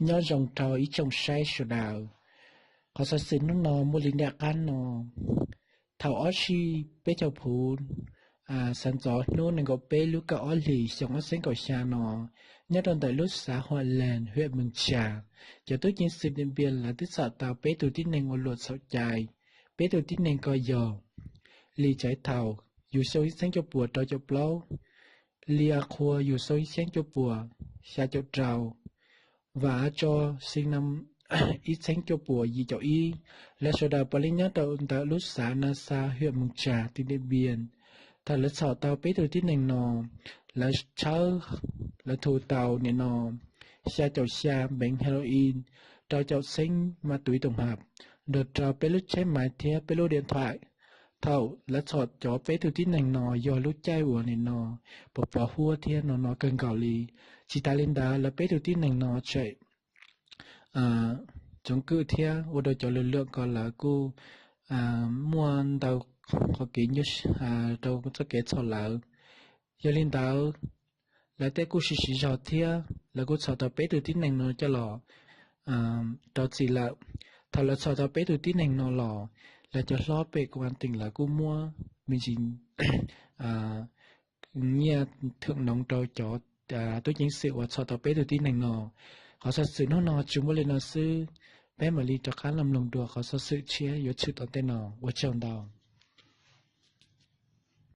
Nyob zoo rau ib tsoom saib sawv daws. Qhov xov xwm hnub no muaj li nram qab no. Thaum ob txhiab peb caug phuv, xav ntxov hnub nees nkaum peb lub kaum ob hlis xyoo ob txhiab kaum xya no, nyob rau ntawm lub xav Huam Lees, hwm Mees Tshas, cov tub ceev xwm Diam Npias lawv twb txhom tau peb tug tib neeg ua luam txhaum cai. Peb tug tib neeg ko yog Lis Tsaiv Thaum yug xyoo ib txhiab cuaj puas rau caum plaub, Lis A Qhua yug xyoo ib txhiab cuaj puas xya caum rau, Vam A Tso xees ib txhiab cuaj puas yim caum ib. Lawv sawv daws puav leej nyob rau ntawm lub xav Na Xa, hwm Mees Tshas, tim Diam Npias. Thaum lawv txhom tau peb tug tib neeg no, lawv tshawb, lawv thu tau nim no xya caum xya npeev heroin, rau caum xeeb ma túy tổng hợp, nrog rau peb lub tsheb maiv thiab peb lub diam tham. Thaum lawv txhom cov peb tug tib neeg no yog lub caij uas nim no pos pos huab thiab no no kawg nkaus li. Tsis tas li ntawd, lawv peb tug tib neeg no tseem tsoov kwm thiab ua rau cov lwm lwm ko lawv kuj muaj ntau qhov kev nyuaj rau txoj kev txhom lawv. Yog li ntawd, lawv tej kuj siv siv zog thiab lawv kuj txhom tau peb tug tib neeg no coj los rau txim lawm. Thaum lawv txhom tau peb tug tib neeg no los, lawv cov hlob pem kuv a teem lawv kuj muab me ntsis nyiaj thwm noov rau cov tub ceev xwm uas txhom tau peb tug tib neeg no. Qhov xov xwm hnub no tsuas muaj li no xwb. Peb mam li rov qab los mloog dua qhov xov xwm tshiab yuav tshwm tom ntej no. Ua tsaug ntau.